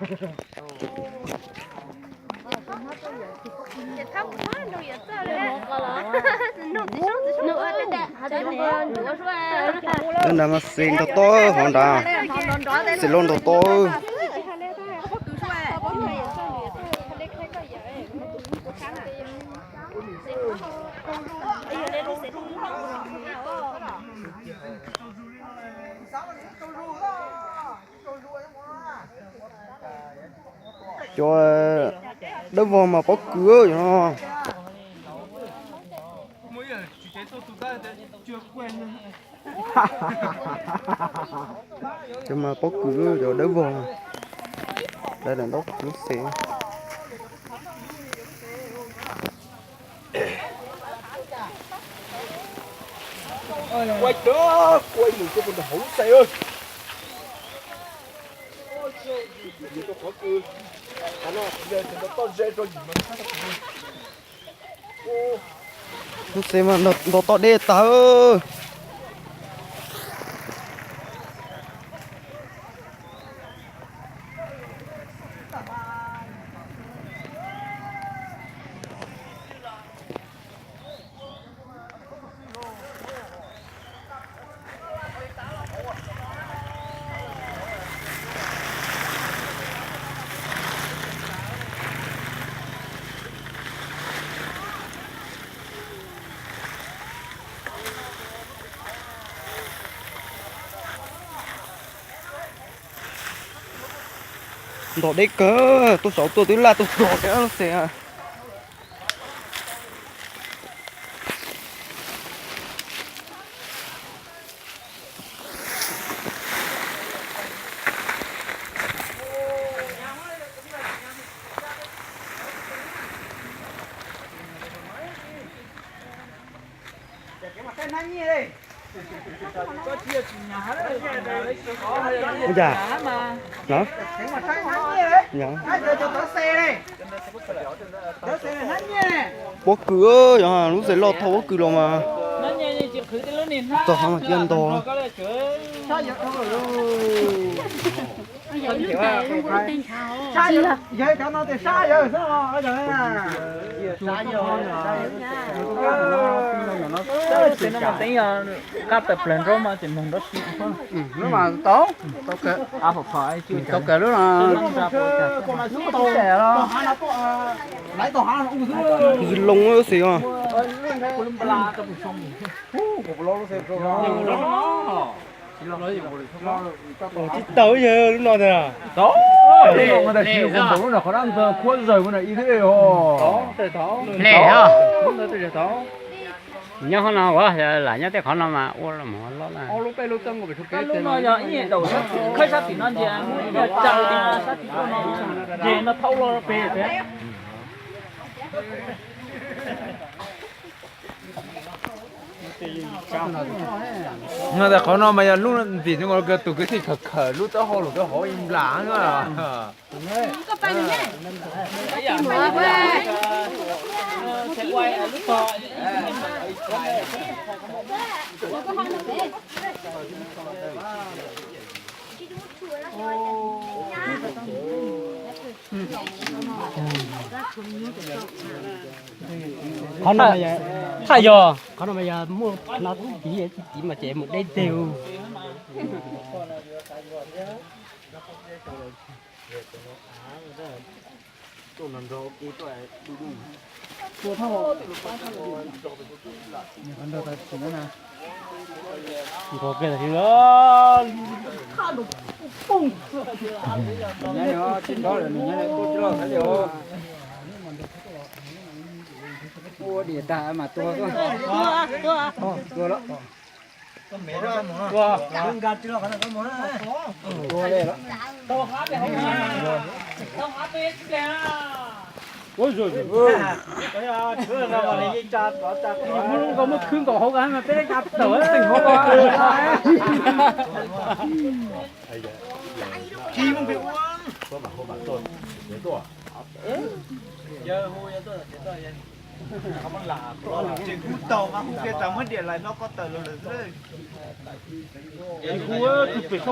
Lub nrad mas xes nrov tob hov nrad, xes loj nrov tob. Cov dawb vog mas pob kws no. Cov mas pob kws, cov dawb vog. Lawv lam ntaub lub xes. Kuaib, kuaib mus coj mus rau hauv lub xes. Lub xes mas nrov toj deb tag. Nrov deb kawg, tuaj saud tuaj twb laj tuaj txog thiab xes. Ua cas? Los? Pob kws, yog lub xes loj thaum pob kws los mas. Txog qhov mas cia ntog. Qab tawm plaws nrov mas tseem mloog nrov si. Tau kawg lub no. Ntsis loo xwb os. Tsis tau yog lub no tiag. Tau, lub no qhov dab ntxawg khuab zawg mus na ib thib os. Nyob qhov no ua lam nyob tej qhov no mas ua los mus loj na. Lub no yog ib daus khawb sab tim no ntsia, yog tsa sab tim no, ces no thaub los pem thiab. Yog tias qhov no mas yog lub ntxim no tus kwv tij khawm khawm lub taub hau los rau hauv ib nplas na. Qhov no, thaj yog qhov no mas yog muaj no tiv tiv mas ces mus deb teg. Nkaus kiag li. Ua diam tag mas tua tuaj. Tua lawm. Muab khwb nkaus hauv ko mas peb nqa tawm. Tsis hu tau mas hu kiag tas muab diam lais no ko tawm los lawm xwb. Tsis hu, tus pem sab npaum